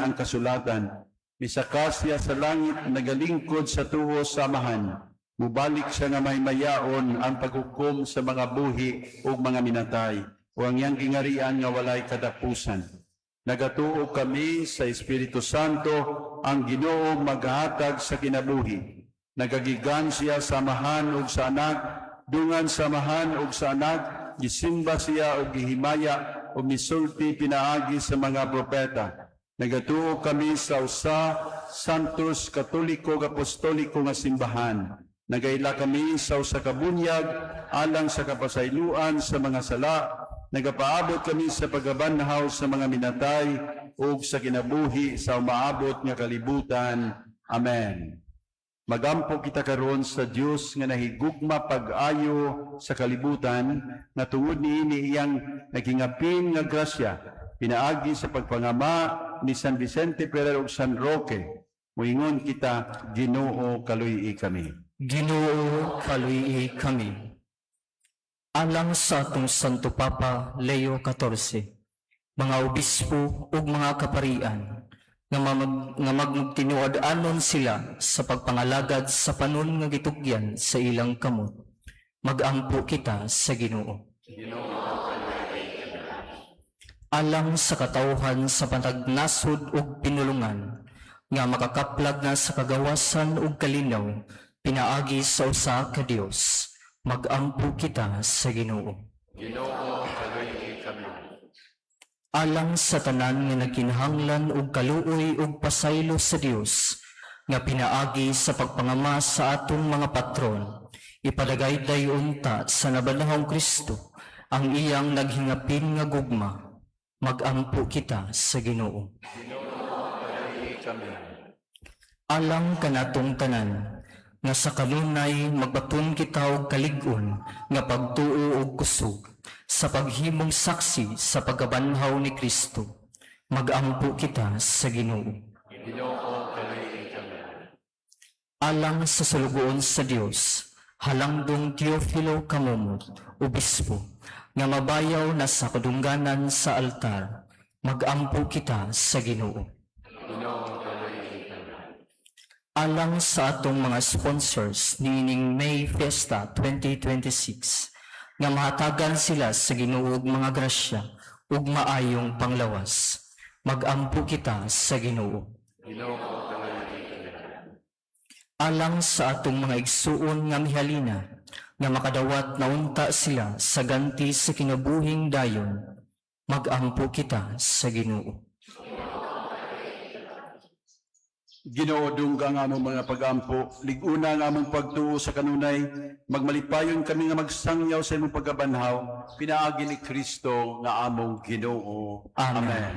Ang kasulatan. Misaka siya sa langit, nagalingkod sa tuo sa Amahan. Mubalik siya nga maymayaon ang paghukom sa mga buhi ug mga minatay, o ang iyang gingarian nga walay katapusan. Nagatuo kami sa Espiritu Santo, ang Ginoo maghatag sa kinabuhi. Nagagikan siya sa Amahan ug sa Anak, dungan sa Amahan ug sa Anak, gisimba siya ug gihimaya ug misulti pinaagi sa mga propeta. Nagatuo kami sa usa Santos Katoliko ug Apostoliko nga simbahan. Nagaila kami sa usa ka bunyag alang sa kapasayloan sa mga sala. Nagapaabot kami sa pagkabanhaw sa mga minatay ug sa kinabuhi sa umaabot nga kalibutan. Amen. Magampo kita karon sa Dios nga nahigugma pag-ayo sa kalibutan, nga tungod niini iyang naghingapin nga grasya pinaagi sa pagpangama ni San Vicente Ferrer ug San Roque. Muingon kita, Ginoo, kaluy-i kami. Ginoo, kaluy-i kami. Alang sa atong Santo Papa Leo XIV, mga obispo ug mga kaparian, nga magtinuod-anon sila sa pagpangalagad sa panon nga gitugyan sa ilang kamot. Magampo kita sa Ginoo. Alang sa katawhan sa matag nasod ug pinulungan, nga makakaplag na sa kagawasan ug kalinaw pinaagi sa usa ka Dios. Magampo kita sa Ginoo. Ginoo, kaluy-i kami. Alang sa tanan nga nagkinahanglan og kaluoy ug pasaylo sa Dios nga pinaagi sa pagpangama sa atong mga patron, ipadagayday unta sa nabanhawng Kristo ang iyang naghingapin nga gugma. Magampo kita sa Ginoo. Kaluy-i kami. Alang kanatong tanan nga sa kanunay magbaton kita og kalig-on nga pagtuo og kusog sa paghimong saksi sa pagkabanhaw ni Kristo. Magampo kita sa Ginoo. Ginoo, kaluy-i kami. Alang sa sulugoon sa Dios, Halangdong Teofilo Camomot, Obispo, nga mabayaw na sa kadungganan sa altar. Magampo kita sa Ginoo. Ginoo, kaluy-i kami. Alang sa atong mga sponsors niining May Fiesta 2026, nga mahatagan sila sa Ginoo og mga grasya ug maayong panglawas. Magampo kita sa Ginoo. Ginoo, kaluy-i kami. Alang sa atong mga igsuon nga mihalina, nga makadawat na unta sila sa ganti sa kinabuhing dayon. Magampo kita sa Ginoo. Ginoo, dungga ang among mga pagampo, lig-una ang among pagtuo sa kanunay, magmalipayon kami nga magsangyaw sa imong pagkabanhaw, pinaagi ni Kristo nga among Ginoo. Amen. Amen.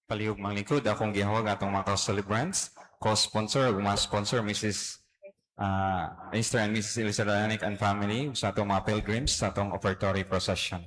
Palihog manglingkod, akong gihawag atong mga co-celebrants, co-sponsor, ug mga sponsor, Mrs. Mr. and Mrs. Elizabeth Anik and family, sa atong mga pilgrims, sa atong offertory procession.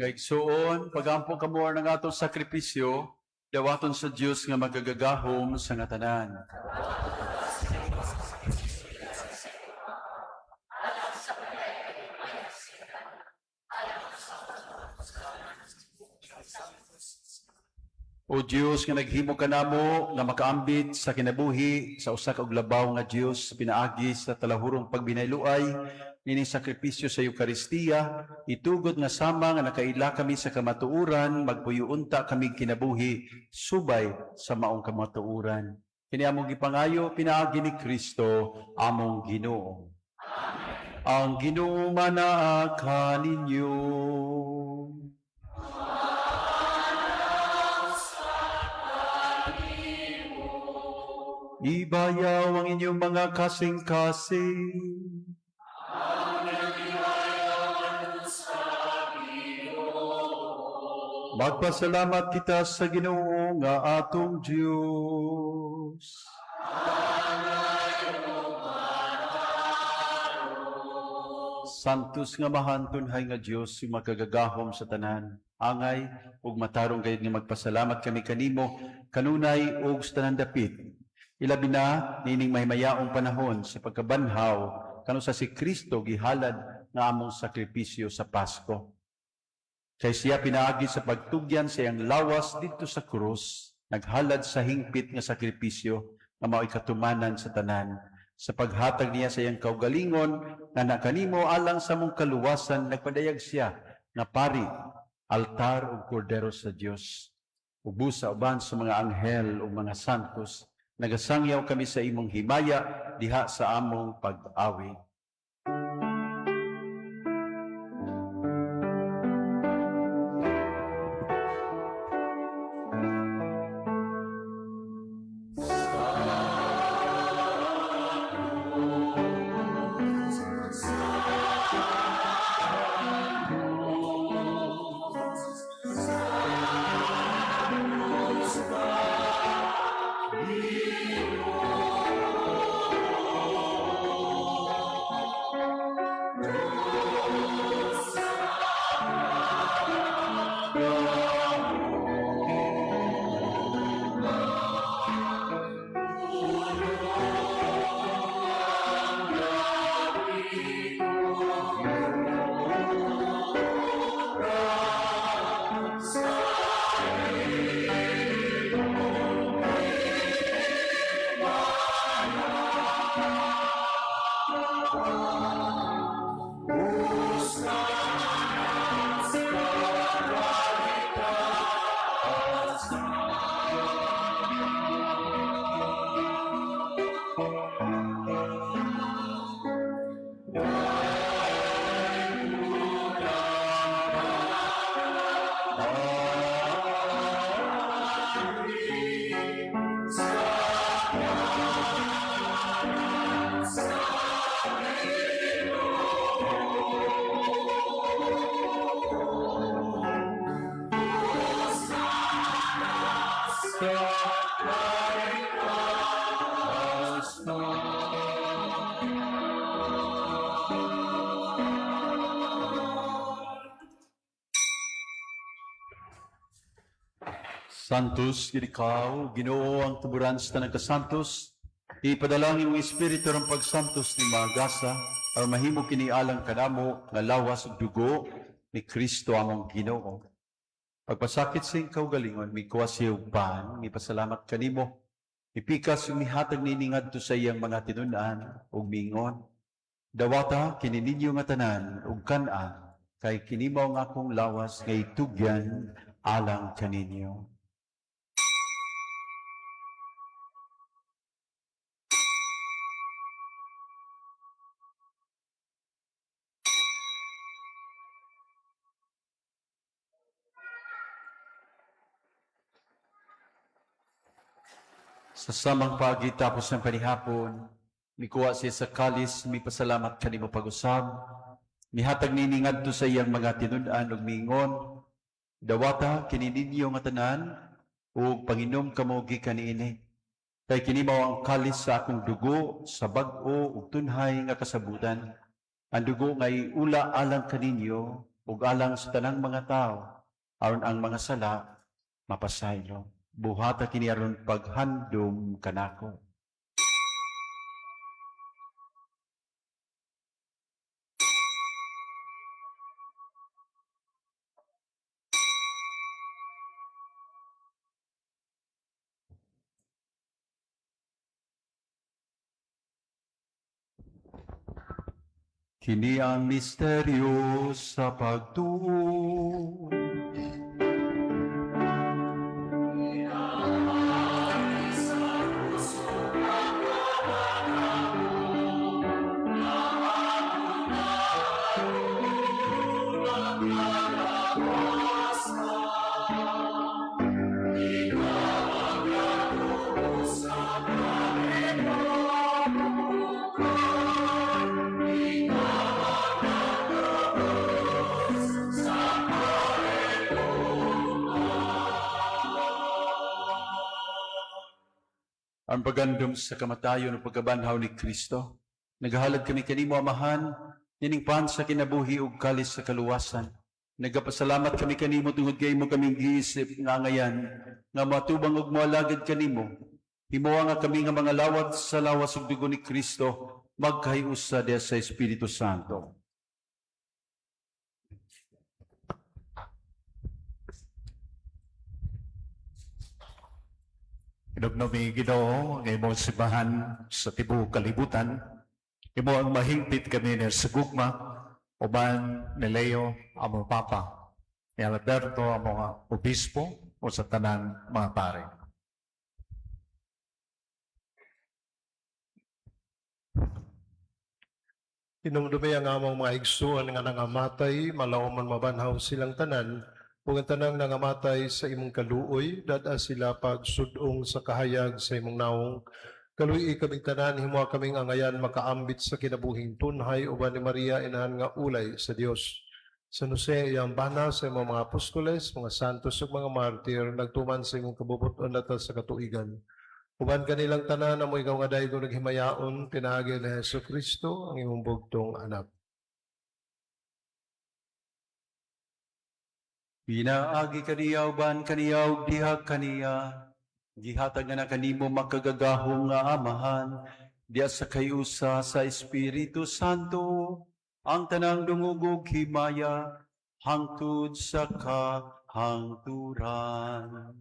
Kaigsuon, pagampo kamo ng atong sakripisyo, dawaton sa Dios nga magagagahom sa nga tanan. O Dios nga naghimo kanamo nga makaambit sa kinabuhi sa usa ka og labaw nga Dios pinaagi sa talahurong pagbinayloay nining sakripisyo sa Eukaristiya, itugot nga sama nga nakaila kami sa kamatuoran, magpuyo unta kami kinabuhi subay sa maong kamatuoran. Kini among gipangayo pinaagi ni Kristo among Ginoo. Ang Ginoo manaa kaninyo. Ibayaw ang inyong mga kasing-kasing. Magpasalamat kita sa Ginoo nga atong Dios. Santos nga mahantunhay nga Dios, si makagagahom sa tanan. Angay ug matarong gayud nga magpasalamat kami kanimo kanunay ug sa tanan dapit. Ilabi na nining mahimayaong panahon sa pagkabanhaw kanu sa si Kristo gihalad nga among sakripisyo sa Pasko. Kay siya pinaagi sa pagtugyan sa iyang lawas didto sa krus, naghalad sa hingpit nga sakripisyo nga mao'y katumanan sa tanan. Sa paghatag niya sa iyang kaugalingon nga nakanimo alang sa mong kaluwasan, nagpadayag siya nga pari, altar ug kordero sa Dios. Ug busa uban sa mga anghel ug mga santos, nagasangyaw kami sa imong himaya diha sa among pag-awit. Santos, gid ikaw, Ginoo ang tuburan sa tanang kasantos, ipadala ang imong espiritu ng pagsantos ni Magasa, aron mahimo kini alang kanamo nga lawas ug dugo ni Kristo among Ginoo. Pagpasakit sa iyang kaugalingon, mikuha siya og pan, mipasalamat kanimo, mipikas ug mihatag niini ngadto sa iyang mga tinun-an ug miingon, "Dawata kini ninyo nga tanan ug kan-a, kay kini mao ang akong lawas nga itugyan alang kaninyo." Sa samang paagi tapos ng panihapon, mikuha siya sa kalis, mipasalamat kanimo pag-usab, mihatag niini ngadto sa iyang mga tinun-an ug miingon, "Dawata kini ninyo nga tanan ug panginom kamo gikan niini. Kay kini mao ang kalis sa akong dugo sa bag-o ug tunhay nga kasabutan. Ang dugo nga iula alang kaninyo ug alang sa tanang mga tawo aron ang mga sala mapasaylo. Buhata kini aron paghandom kanako. Kini ang misteryo sa pagtuo. Ang pagandom sa kamatayon ug pagkabanhaw ni Kristo. Nagahalad kami kanimo, Amahan, nining pan sa kinabuhi ug kalis sa kaluwasan. Nagapasalamat kami kanimo tungod kay imo kaming giisip nga angayan nga matubang ug moalagad kanimo. Himoa nga kami nga mga lawat sa lawas ug dugo ni Kristo magkahiusa diha sa Espiritu Santo. Hinugnomi Ginoo ang imong simbahan sa tibuok kalibutan. Imo ang mahingpit kami ni sa gugma uban ni Leo among Papa, ni Alberto among obispo o sa tanan mga pare. Hinumdumi ang among mga igsuon nga nangamatay, malaoman mabanhaw silang tanan, ug ang tanang nangamatay sa imong kaluoy, dad-a sila pagsudong sa kahayag sa imong nawong. Kaluoy kaming tanan, himoa kaming angayan makaambit sa kinabuhing tunhay uban ni Maria inahan nga ulay sa Dios. San Jose, iyang bana sa imong mga apostoles, mga santos ug mga martir, nagtuman sa imong kabubut-on sa katuigan. Uban kanilang tanan amo ikaw nga daygon naghimayaon pinaagi ni Hesus Kristo ang imong bugtong anak. Pinaagi kaniya uban kaniya ug diha kaniya. Gihatag na kanimo makagagahom nga Amahan diha sa kayusa sa Espiritu Santo ang tanang dungog ug himaya hangtod sa kahangturan.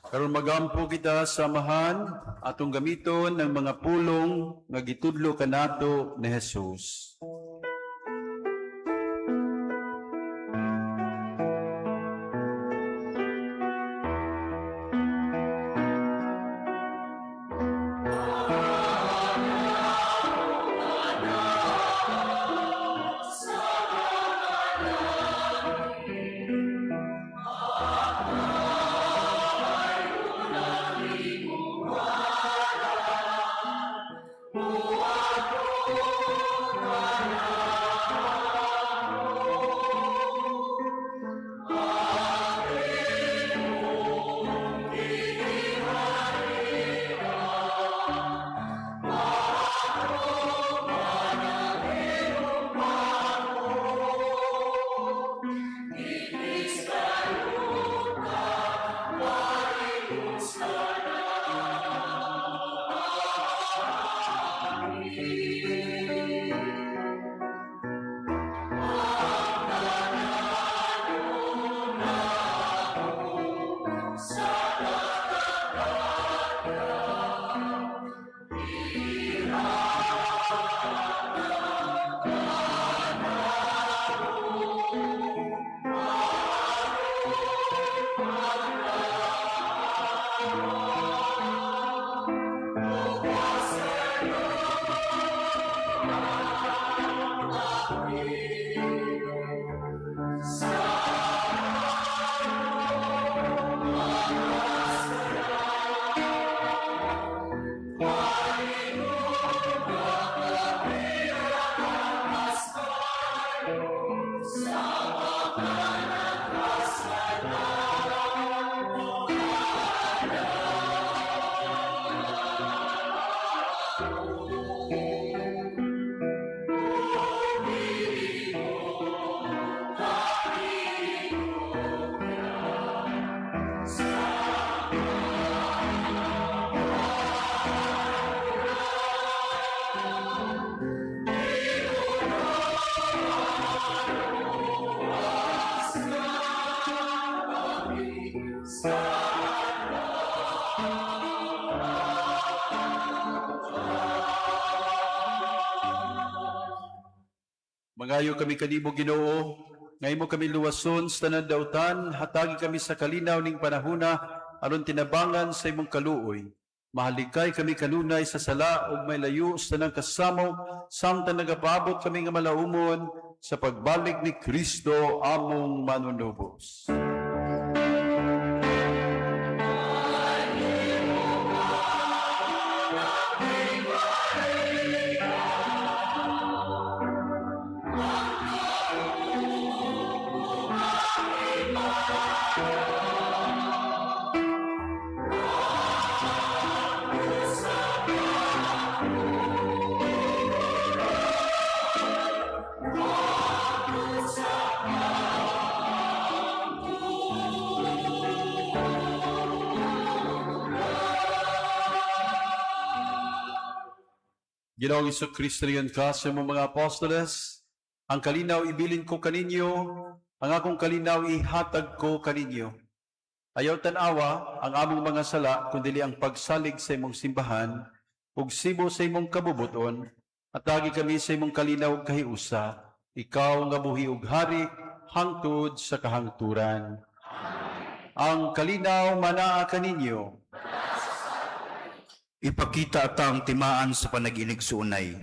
Karon magampo kita sa Amahan atong gamiton ng mga pulong nga gitudlo kanato ni Jesus. Mangayo kami kanimo, Ginoo, nga imo kami luwason sa tanan dautan, hatagi kami sa kalinaw ning panahuna aron tinabangan sa imong kaluoy. Mahalikay kami kanunay sa sala ug may layo sa tanang kasamok samtang nagapaabot kami nga malaumon sa pagbalik ni Kristo among manunubos. Ginoong Kristo, riyan ka sa imong mga apostoles, ang kalinaw ibilin ko kaninyo, ang akong kalinaw ihatag ko kaninyo. Ayaw tan-awa ang among mga sala, kundili ang pagsalig sa imong simbahan, ug sibo sa imong kabubuton, at lagi kami sa imong kalinaw ug kahiusa, ikaw nga buhi ug hari, hangtod sa kahangturan. Ang kalinaw manaa kaninyo. Ipakita ta ang timaan sa panaginigsuunay.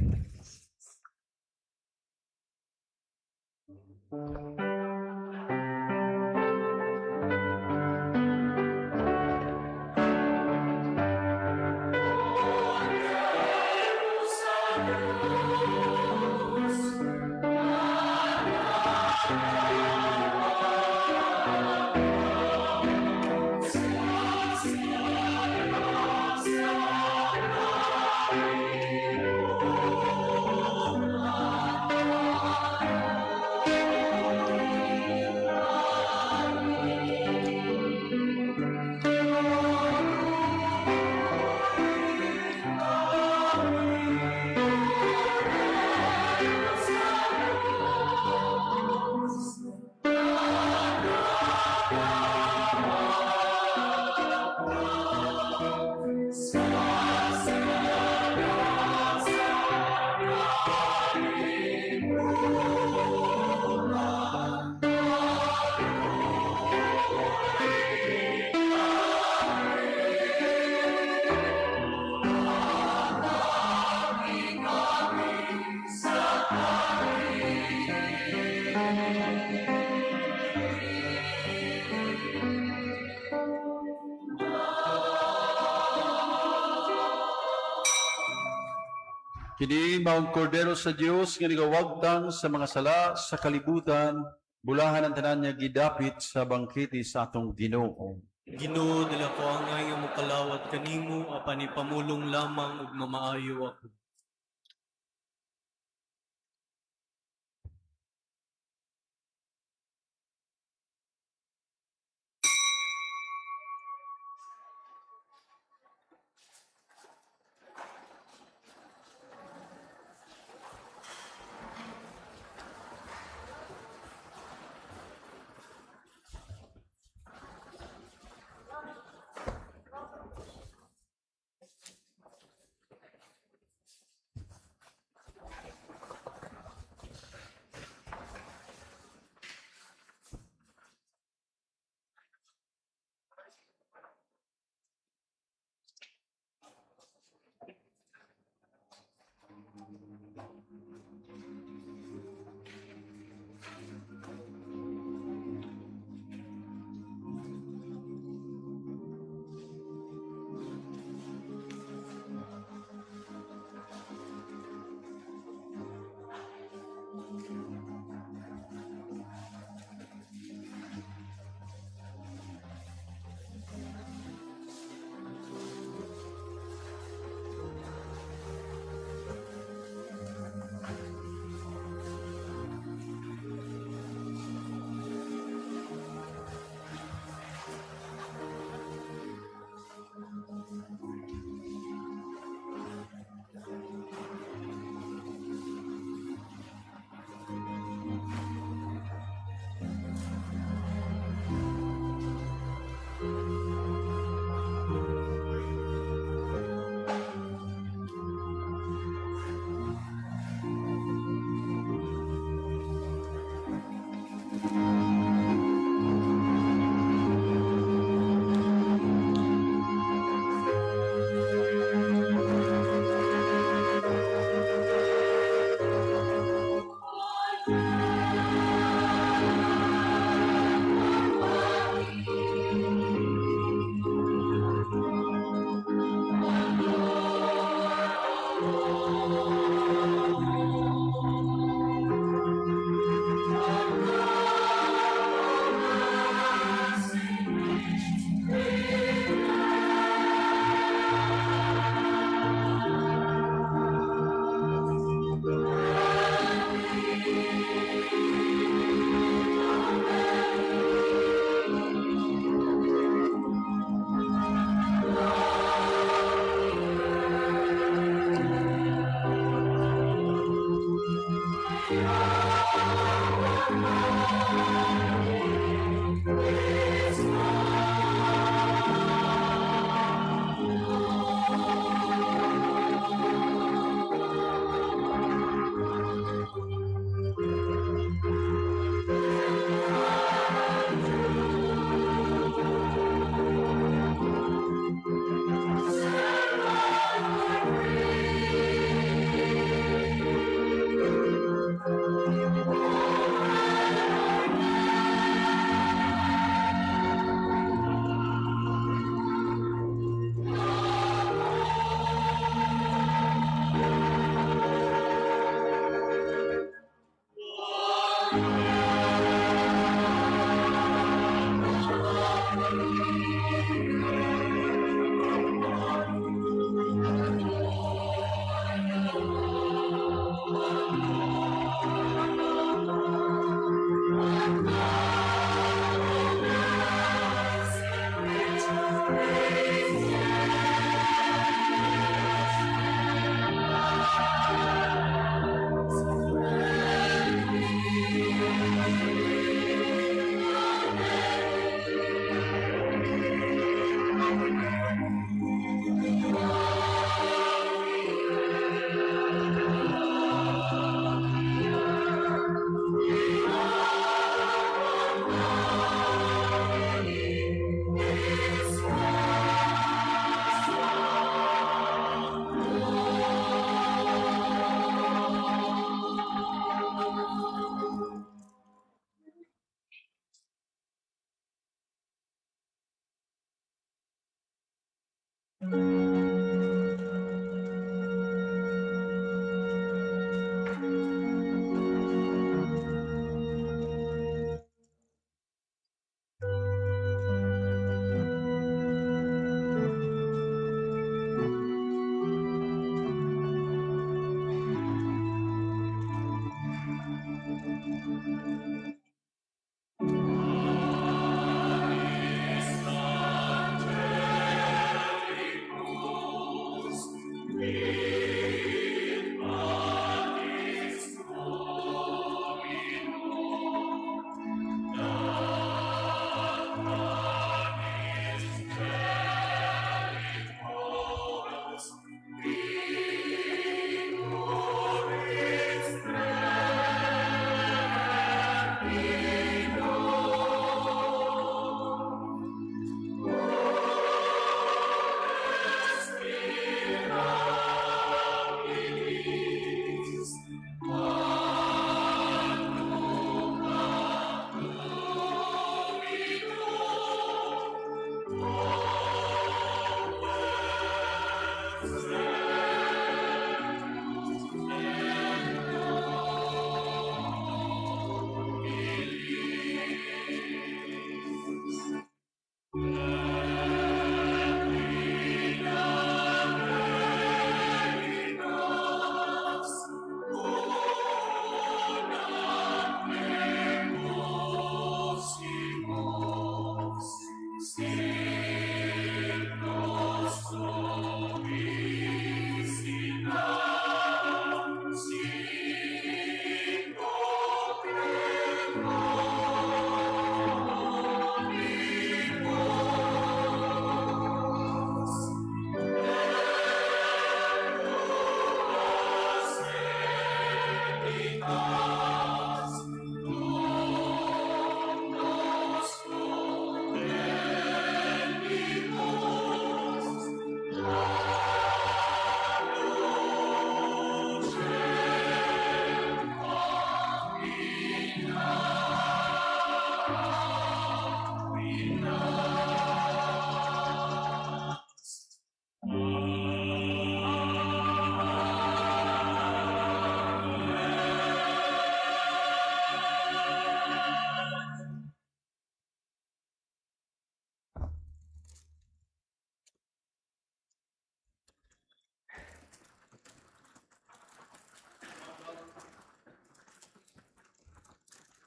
Kini maong kordero sa Dios nga nigawagtang sa mga sala sa kalibutan, bulahan ang tanan nga gidapit sa bangkete sa atong Ginoo. Ginoo, dili ko angay nga mokalawat kanimo apan ipamulong lamang ug mamaayo ako.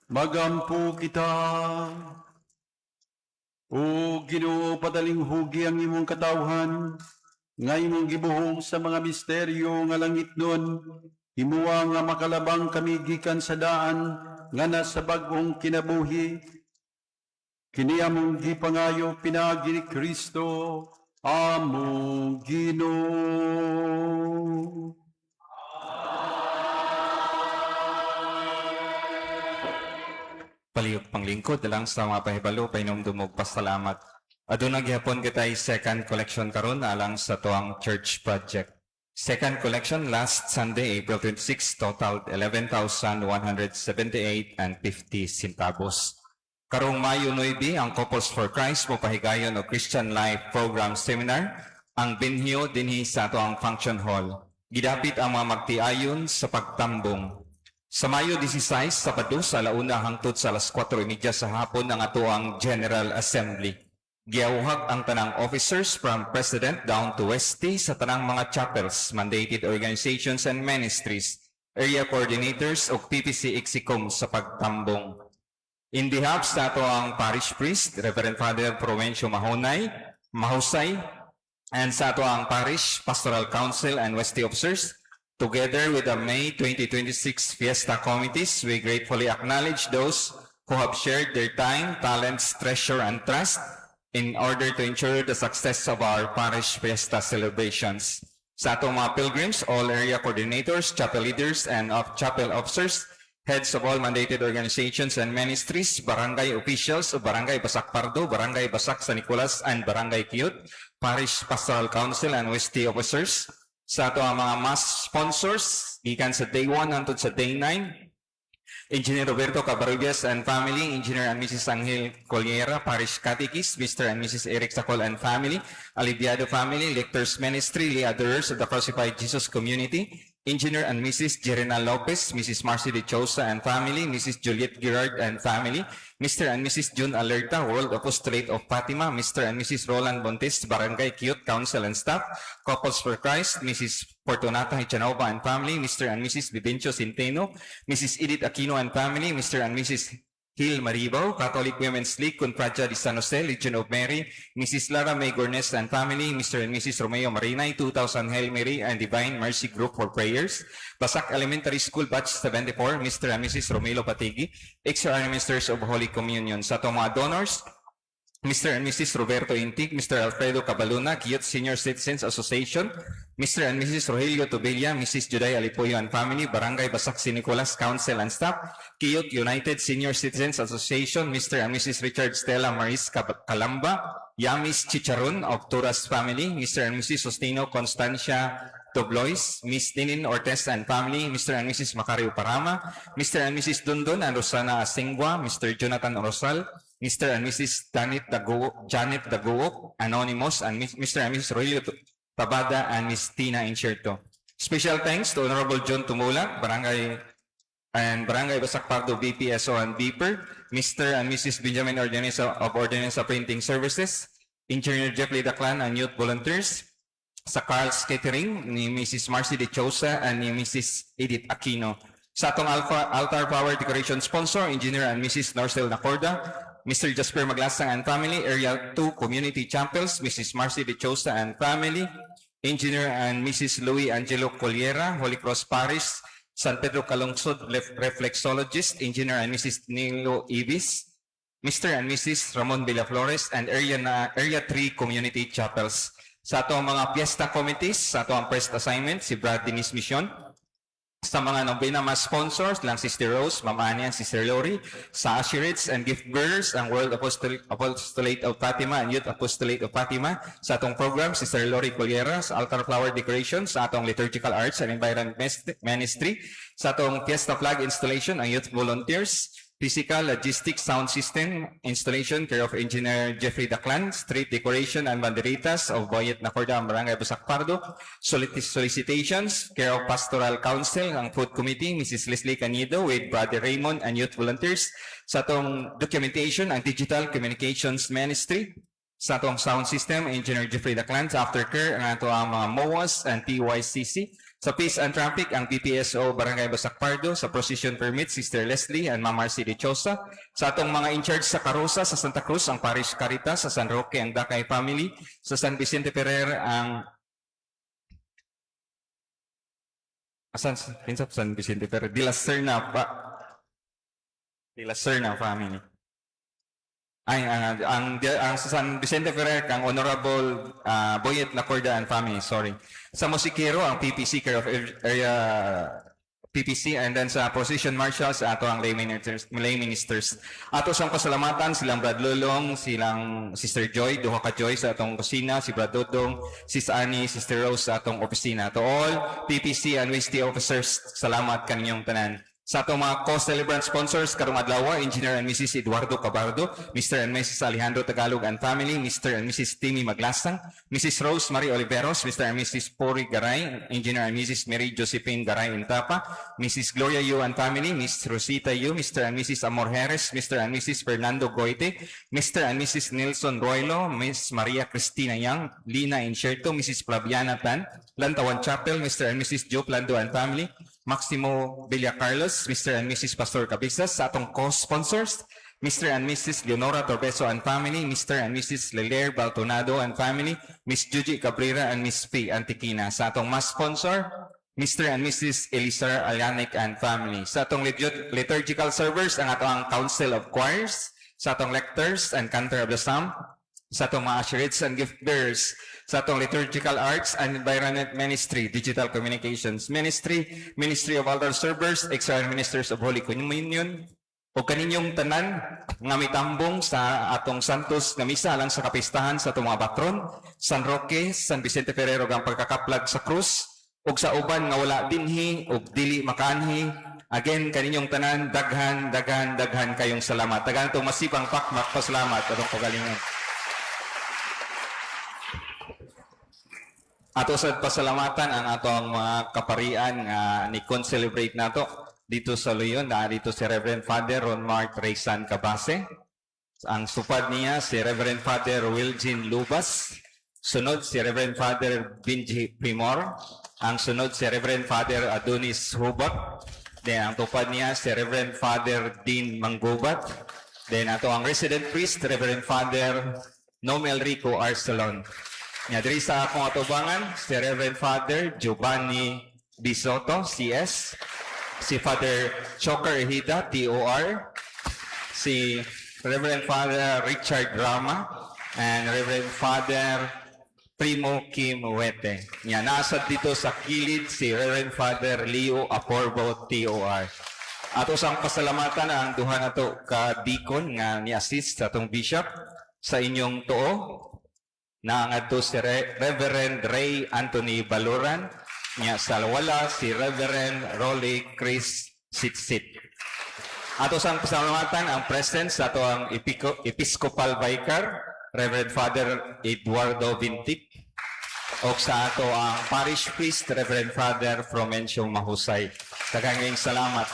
Magampo kita. O Ginoo, padaling hugi ang imong katawhan, nga imong gibuhong sa mga misteryo nga langit nun, himuwa nga makalabang kami gikan sa daan, nga nasa bag-ong kinabuhi. Kini among gipangayo pinaagi ni Kristo, among Ginoo. Palihog panglingkod lang sa mga pahibalo pahinumdum og pasalamat. Aduna gihapon kitay second collection karon alang sa tuang church project. Second collection last Sunday, April 26, totaled 11,178 and 50 centavos. Karong Mayo 9, ang Couples for Christ mopahigayon og Christian Life Program Seminar ang binhiyo dinhi sa atoang function hall. Gidapit ang mga magtiayon sa pagtambong. Sa Mayo 16, Sabado sa alauna hangtod sa alas 4:30 sa hapon ang atoang General Assembly. Giawhag ang tanang officers from President down to Westy sa tanang mga chapels, mandated organizations and ministries, area coordinators ug PPC Execom sa pagtambong. In behalf sa ato ang parish priest, Reverend Father Provencio Mahonay, Mahusay, and sa ato ang parish pastoral council and Westy officers, together with the May 2026 Fiesta committees, we gratefully acknowledge those who have shared their time, talents, treasure, and trust in order to ensure the success of our parish fiesta celebrations. Sa atong mga pilgrims, all area coordinators, chapel leaders, and of chapel officers, heads of all mandated organizations and ministries, barangay officials of Barangay Basak Pardo, Barangay Basak San Nicolas, and Barangay Cute, Parish Pastoral Council and Westy officers. Sa ato ang mga mass sponsors, gikan sa day 1 hangtod sa day 9. Engineer Roberto Cabarrubias and family, Engineer and Mrs. Angel Coliera, Parish Catechist, Mr. and Mrs. Eric Sacol and family, Aliviado family, Lectors Ministry, Lay Adorers of the Crucified Jesus Community, Engineer and Mrs. Jerena Lopez, Mrs. Marcy De Chosa and family, Mrs. Juliet Girard and family, Mr. and Mrs. June Alerta, World Apostolate of Fatima, Mr. and Mrs. Roland Bontes, Barangay Cute Council and Staff, Couples for Christ, Mrs. Fortunata Hichanova and family, Mr. and Mrs. Vivencio Centeno, Mrs. Edith Aquino and family, Mr. and Mrs. Hill Maribo, Catholic Women's League, Confradia de San Jose, Legion of Mary, Mrs. Lara May Gornes and family, Mr. and Mrs. Romeo Marinay, 2000 Hail Mary and Divine Mercy Group for Prayers, Basak Elementary School Batch 74, Mr. and Mrs. Romelo Patigi, Extra Ministers of Holy Communion. Sa atong mga donors, Mr. and Mrs. Roberto Intig, Mr. Alfredo Cabaluna, Kiyot Senior Citizens Association, Mr. and Mrs. Rogelio Tobilla, Mrs. Juday Alipoyo and family, Barangay Basak San Nicolas Council and Staff, Kiyot United Senior Citizens Association, Mr. and Mrs. Richard Stella Maris Calamba, Yamis Chicharron of Turas family, Mr. and Mrs. Sostino Constancia Doblois, Miss Ninin Ortez and family, Mr. and Mrs. Macario Parama, Mr. and Mrs. Dundon and Rosana Asingua, Mr. Jonathan Rosal, Mr. and Mrs. Janet Dagook, Anonymous, and Mr. and Mrs. Rogelio Tabada and Miss Tina Incherto. Special thanks to Honorable John Tumulak, Barangay and Barangay Basak Pardo BPSO and BPER, Mr. and Mrs. Benjamin Ordoneza of Ordoneza Printing Services, Engineer Jeffrey Daclan and Youth Volunteers, sa Carl's Catering ni Mrs. Marcy De Chosa and ni Mrs. Edith Aquino. Sa atong Alpha, Altar Power Decoration Sponsor, Engineer and Mrs. Norcel Nacorda, Mr. Jasper Maglasang and family, Area 2 Community Chapels, Mrs. Marcy De Chosa and family, Engineer and Mrs. Louis Angelo Coliera, Holy Cross Parish, San Pedro Calungsod Reflexologist, Engineer and Mrs. Nilo Ibis, Mr. and Mrs. Ramon Villaflores, and Area 3 Community Chapels. Sa atong mga fiesta committees, sa atong first assignment, si Brad Denise Mission. Sa mga novena mass sponsors, lang Sister Rose, Ma'am Annie, and Sister Lori. Sa Usherates and Gift Bearers, ang World Apostolate of Fatima and Youth Apostolate of Fatima. Sa atong program, Sister Lori Coliera, sa Altar Flower Decoration, sa atong Liturgical Arts and Environment Ministry. Sa atong Fiesta Flag Installation, ang Youth Volunteers. Physical, Logistics, Sound System, Installation, care of Engineer Jeffrey Daclan, Street Decoration and Banderitas of Boyet Nacorda, Barangay Basak Pardo, Solicitations, care of Pastoral Council, ang Food Committee, Mrs. Leslie Canido with Brother Raymond and Youth Volunteers, sa atong Documentation and Digital Communications Ministry, sa atong Sound System, Engineer Jeffrey Daclan, sa Aftercare, ang ato ang mga MOAS and TYCC, sa Peace and Traffic, ang PPSO Barangay Basak Pardo, sa Procession Permit, Sister Leslie and Ma'am Marcy De Chosa, sa atong mga in-charge sa Karosa, sa Santa Cruz, ang Parish Caritas, sa San Roque, ang Dakay Family, sa San Vicente Ferrer, ang Asan, kinsa San Vicente Ferrer? De La Serna pa. De La Serna family. Ay, ang sa San Vicente Ferrer, ang Honorable Boyet Lacorda and family, sorry. Sa Musikero, ang PPC, care of area PPC, and then sa Procession Marshals, ato ang lay ministers. Ato sang pasalamatan, silang Brad Lulong, silang Sister Joy, duha ka Joy sa atong kusina, si Brad Dodong, Sis Annie, Sister Rose sa atong opisina. To all PPC and WST officers, salamat kaninyong tanan. Sa atong mga co-celebrant sponsors, karong adlaw, Engineer and Mrs. Eduardo Cabardo, Mr. and Mrs. Alejandro Tagalog and family, Mr. and Mrs. Timmy Maglasang, Mrs. Rose Marie Oliveros, Mr. and Mrs. Pori Garay, Engineer and Mrs. Mary Josephine Garay Intapa, Mrs. Gloria Yu and family, Miss Rosita Yu, Mr. and Mrs. Amor Jerez, Mr. and Mrs. Fernando Goite, Mr. and Mrs. Nelson Roilo, Miss Maria Cristina Yang, Lina Incherto, Mrs. Flaviana Tan, Lantawan Chapel, Mr. and Mrs. Joe Plando and family, Maximo Villa Carlos, Mr. and Mrs. Pastor Cabezas, sa atong co-sponsors, Mr. and Mrs. Leonora Torbeso and family, Mr. and Mrs. Leler Baltonado and family, Miss Juji Cabrera and Miss Faye Antiquina. Sa atong mass sponsor, Mr. and Mrs. Elisar Alanik and family. Sa atong liturgical servers, ang atong Council of Choirs, sa atong lectors and cantor of the psalm, sa atong mga usherates and gift bearers, sa atong Liturgical Arts and Environment Ministry, Digital Communications Ministry, Ministry of Altar Servers, Extra Ministers of Holy Communion, o kaninyong tanan nga mitambong sa atong Santos nga misa alang sa kapistahan sa atong mga patron, San Roque, San Vicente Ferrer ug ang pagkakaplag sa krus, ug sa uban nga wala dinhi ug dili makaanhi. Again, kaninyong tanan, daghan, daghan, daghan kayong salamat. Daghan itong masipang pakmak, pasalamat atong kagalingon. Ato sad pasalamatan ang atong mga kaparian nga ni celebrate nato dito sa Luyon. Na dito si Reverend Father Ron Mark Reysan Cabase. Ang supad niya si Reverend Father Wilgin Lubas. Sunod si Reverend Father Benji Primor. Ang sunod si Reverend Father Adonis Hubak. Then ang tupad niya si Reverend Father Dean Manggubat. Then ato ang resident priest, Reverend Father Nomel Rico Arcelon. Nya diri sa akong atubangan si Reverend Father Giovanni Bisoto, CS, si Father Choker Hida, TOR, si Reverend Father Richard Rama, and Reverend Father Primo Kim Wete. Nya nasa dito sa kilid si Reverend Father Leo Aporbo, TOR. Ato sang pasalamatan ang duha nato ka deacon nga ni-assist sa atong bishop sa inyong tuo na ngadto si Reverend Ray Anthony Baluran, nya sa wala si Reverend Rolly Chris Sitsit. Ato sang pasalamatan ang presence sa ato ang Episcopal Vicar, Reverend Father Eduardo Vintic, o sa ato ang Parish Priest, Reverend Father Fromencio Mahusay. Daghang salamat.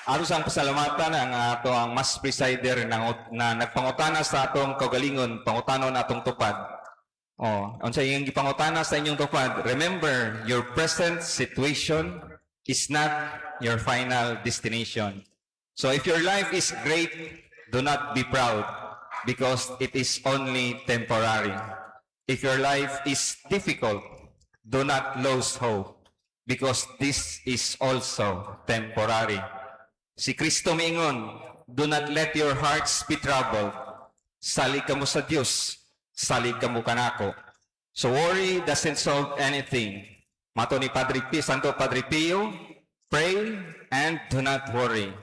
Ato sang pasalamatan ang ato ang mass presider na nagpangutana sa atong kaugalingon, pangutanon atong tupad. Oh, unsa iyang gipangutana sa inyong tupad? Remember, your present situation is not your final destination. So if your life is great, do not be proud because it is only temporary. If your life is difficult, do not lose hope because this is also temporary. Si Kristo miingon, "Do not let your hearts be troubled. Salig kamo sa Dios, salig kamo kanako." So worry doesn't solve anything. Mato ni Padre Pio, Santo Padre Pio, pray and do not worry.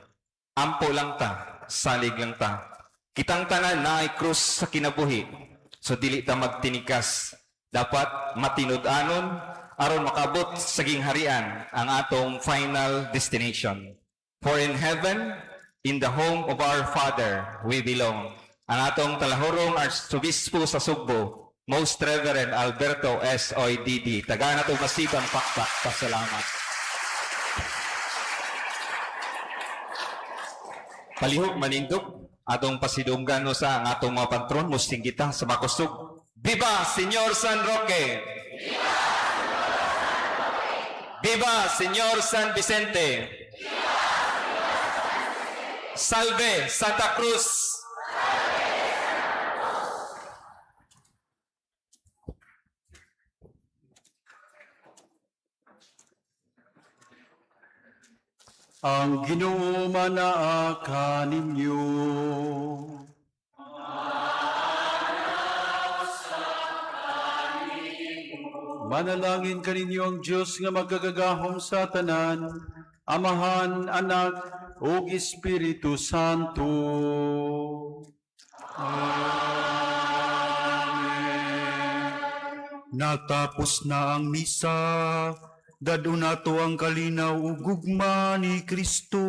Ampo lang ta, salig lang ta. Kitang tanan naay krus sa kinabuhi. So dili ta magtinikas. Dapat matinud-anon aron makabot sa gingharian, ang atong final destination. For in heaven, in the home of our Father, we belong. Ang atong talahurong Arsobispo sa Sugbo, Most Reverend Alberto S. OIDD. Taga na to masipang pakpak. Pasalamat. Palihog manindog atong pasidunggan no sa ang atong mga patron, musting kita sa makusog. Viva Señor San Roque! Viva Señor San Vicente! Salve Santa Cruz! Ang Ginoo manaa kaninyo. Manalangin kaninyo ang Dios nga magagagahom sa tanan, Amahan, Anak, ug Espiritu Santo. Amen. Natapos na ang misa, dad-on nato ang kalinaw ug gugma ni Kristo.